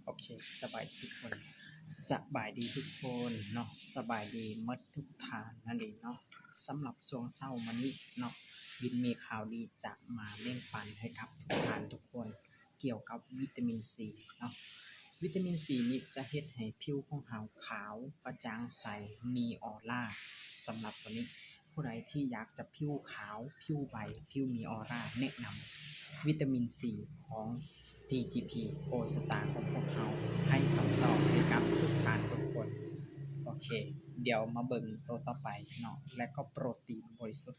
ໂອເຄ ສະບາຍດີທຸກຄົນ ສະບາຍດີທຸກຄົນເນາະ ສະບາຍດີໝົດທຸກທ່ານນັ້ນເອງເນາະ. ສຳລັບຊ່ວງເຊົ້າມື້ນີ້ເນາະ ວິນມີຂ່າວດີຈະມາແບ່ງປັນໃຫ້ກັບທຸກທ່ານທຸກຄົນ ກ່ຽວກັບວິຕາມິນຊີເນາະ. ວິຕາມິນຊີນີ້ຈະເຮັດໃຫ້ຜິວຂອງເຮົາຂາວ ກະຈ່າງໃສ ມີອອລາ. ສຳລັບຕົວນີ້ ຜູ້ໃດທີ່ຢາກຈະຜິວຂາວ ຜິວໃບ ຜິວມີອອລາ ແນະນຳວິຕາມິນຊີຂອງ ທີຈີພີ ໂກລສະຕາ ຂອງພວກເຮົາ ໃຫ້ຄຳຕອບໃຫ້ກັບທຸກທ່ານທຸກຄົນ. ໂອເຄ ດຽວມາເບິ່ງໂຕຕໍ່ໄປເນາະ ແລະກໍໂປຣຕີນບໍລິສຸດ.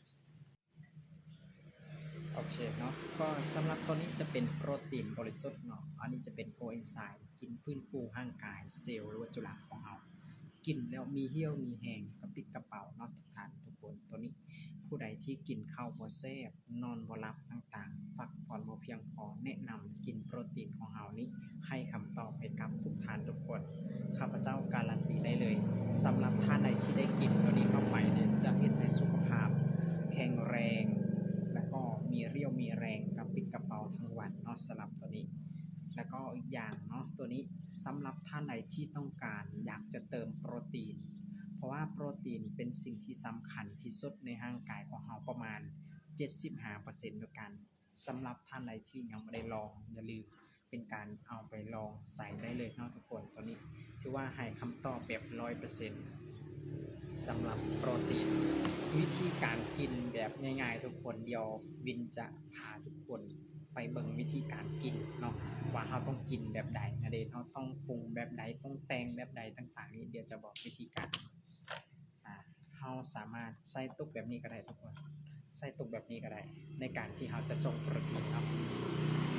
ໂອເຄເນາະ ກໍສຳລັບຕົວນີ້ຈະເປັນໂປຣຕີນບໍລິສຸດເນາະ ອັນນີ້ຈະເປັນໂກເອນໄຊ ກິນຟື້ນຟູຮ່າງກາຍ ເຊວ ຫຼືວ່າຈຸລາຂອງເຮົາ ກິນແລ້ວມີຮຽວມີແຮງ ກະປິກກະເປົາເນາະ ທຸກທ່ານທຸກຄົນ. ຕົວນີ້ ຜູ້ໃດທີ່ກິນເຂົ້າບໍ່ແຊບ ນອນບໍ່ຫຼັບຕ່າງໆ ພັກຜ່ອນບໍ່ພຽງພໍ ແນະນຳກິນໂປຣຕີນຂອງເຮົານີ້ ໃຫ້ຄຳຕອບໃຫ້ກັບທຸກທ່ານທຸກຄົນ. ຂ້າພະເຈົ້າກາລັນຕີໄດ້ເລີຍ ສຳລັບທ່ານໃດທີ່ໄດ້ກິນຕົວນີ້ເຂົ້າໄປນີ້ ຈະເຮັດໃຫ້ສຸຂະພາບແຂງແຮງ ແລະກໍມີຮຽວມີແຮງ ກະປິກກະເປົາທັງວັນເນາະ ສຳລັບຕົວນີ້. ແລະກໍອີກຢ່າງເນາະ ຕົວນີ້ສຳລັບທ່ານໃດທີ່ຕ້ອງການຢາກຈະເຕີມໂປຣຕີນ ເພາະວ່າໂປຣຕີນເປັນສິ່ງທີ່ສຳຄັນທີ່ສຸດໃນຮ່າງກາຍຂອງເຮົາ ປະມານເຈັດສິບຫ້າເປີເຊັນດ້ວຍກັນ. ສຳລັບທ່ານໃດທີ່ຍັງບໍ່ໄດ້ລອງ ຢ່າລືມເປັນການເອົາໄປລອງໃຊ້ໄດ້ເລີຍເນາະທຸກຄົນ. ຕົວນີ້ຖືວ່າໃຫ້ຄຳຕອບແບບຮ້ອຍເປີເຊັນ ສຳລັບໂປຣຕີນ. ວິທີການກິນແບບງ່າຍໆທຸກຄົນ ດຽວວິນຈະພາທຸກຄົນໄປເບິ່ງວິທີການກິນເນາະ ວ່າເຮົາຕ້ອງກິນແບບໃດນະເດ ເຮົາຕ້ອງປຸງແບບໃດ ຕ້ອງແຕ່ງແບບໃດຕ່າງໆນີ້ ດຽວຈະບອກວິທີການ. ອາ ເຮົາສາມາດໃສ່ຕຸກແບບນີ້ກໍໄດ້ທຸກຄົນ ໃສ່ຕຸກແບບນີ້ກໍໄດ້ ໃນການທີ່ເຮົາຈະສົ່ງໂປຣຕີນເນາະ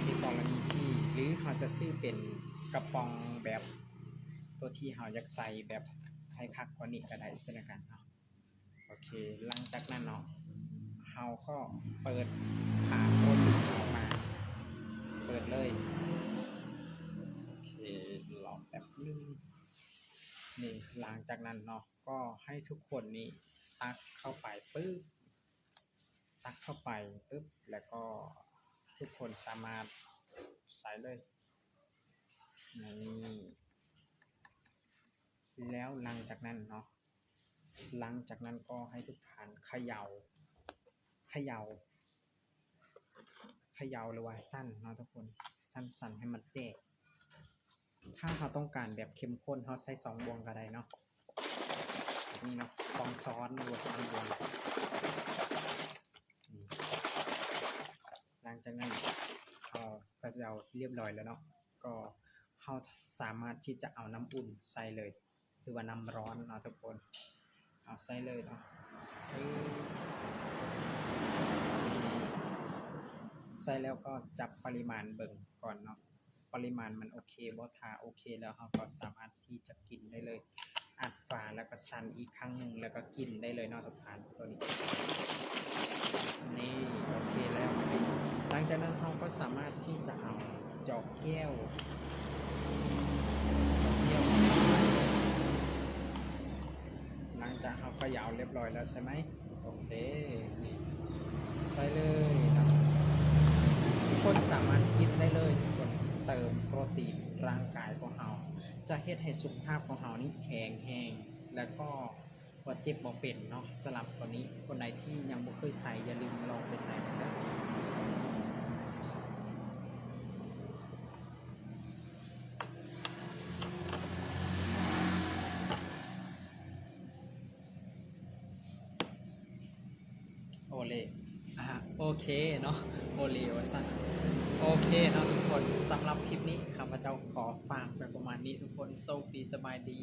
ໃນກໍລະນີທີ່ ຫຼືເຮົາຈະຊື້ເປັນກະປ໋ອງແບບ ຕົວທີ່ເຮົາຢາກໃສ່ແບບໃຫ້ຄັກກວ່ານີ້ກໍໄດ້ເຊັ່ນດຽວກັນເນາະ. ໂອເຄ ຫຼັງຈາກນັ້ນເນາະ ເຮົາກໍເປີດຝາໂປຣຕີນອອກມາ ເປີດເລີຍ. ໂອເຄ ລໍແປັບໜຶ່ງ ນີ້ ຫຼັງຈາກນັ້ນເນາະ ກໍໃຫ້ທຸກຄົນນີ້ຕັກເຂົ້າໄປປຶບ ຕັກເຂົ້າໄປປຶບ ແລ້ວກໍທຸກຄົນສາມາດໃສ່ເລີຍ ນີ້. ແລ້ວຫຼັງຈາກນັ້ນເນາະ ຫຼັງຈາກນັ້ນກໍໃຫ້ທຸກທ່ານຂະເຍົາ ຂະເຍົາ ຂະເຍົາ ຫຼືວ່າສັ່ນເນາະທຸກຄົນ ສັ່ນໆໃຫ້ມັນແຕກ. ຖ້າເຮົາຕ້ອງການແບບເຂັ້ມຂຸ້ນ ເຮົາໃສ່ສອງບ່ວງກໍໄດ້ເນາະ ແບບນີ້ເນາະ ສອງຊ້ອນ ຫຼືວ່າສາມບ່ວງ. ນີ້ ຫຼັງຈາກນັ້ນເຮົາກໍຈະເອົາຮຽບຮ້ອຍແລ້ວເນາະ ກໍເຮົາສາມາດທີ່ຈະເອົານ້ຳອຸ່ນໃສ່ເລີຍ ຫຼືວ່ານ້ຳຮ້ອນເນາະທຸກຄົນ ເອົາໃສ່ເລີຍເນາະ. ໃສ່ແລ້ວກໍຈັບປະລິມານເບິ່ງກ່ອນເນາະ ປະລິມານມັນໂອເຄບໍ່? ຖ້າໂອເຄແລ້ວ ເຮົາກໍສາມາດທີ່ຈະກິນໄດ້ເລີຍ. ອັດຝາແລ້ວກໍສັ່ນອີກຄັ້ງໜຶ່ງ ແລ້ວກໍກິນໄດ້ເລີຍເນາະທຸກທ່ານ. ຕົວນີ້ ນີ້ ໂອເຄແລ້ວ. ຫຼັງຈາກນັ້ນເຮົາກໍສາມາດທີ່ຈະເອົາຈອກແກ້ວ ຈອກແກ້ວ ຫຼັງຈາກເຮົາຂະເຍົາຮຽບຮ້ອຍແລ້ວໃຊ່ໄໝ? ໂອເຄ ນີ້ ໃສ່ເລີຍເນາະ. ທຸກຄົນສາມາດກິນໄດ້ເລີຍ ທຸກຄົນ ເຕີມໂປຣຕີນຮ່າງກາຍຂອງເຮົາ ຈະເຮັດໃຫ້ສຸຂະພາບຂອງເຮົານີ້ແຂງແຮງ ແລ້ວກໍບໍ່ເຈັບບໍ່ເປັນເນາະ. ສຳລັບຕົວນີ້ ຄົນໃດທີ່ຍັງບໍ່ເຄີຍໃຊ້ ຢ່າລືມລອງໄປໃຊ້ເດີ. ໂອເລ ອາ ໂອເຄເນາະ ໂອເລວ່າຊັ້ນ. ໂອເຄເນາະທຸກຄົນ ສຳລັບຄລິບນີ້ ຂ້າພະເຈົ້າຂໍຝາກໄປປະມານນີ້ ທຸກຄົນ ໂຊກດີ ສະບາຍດີ.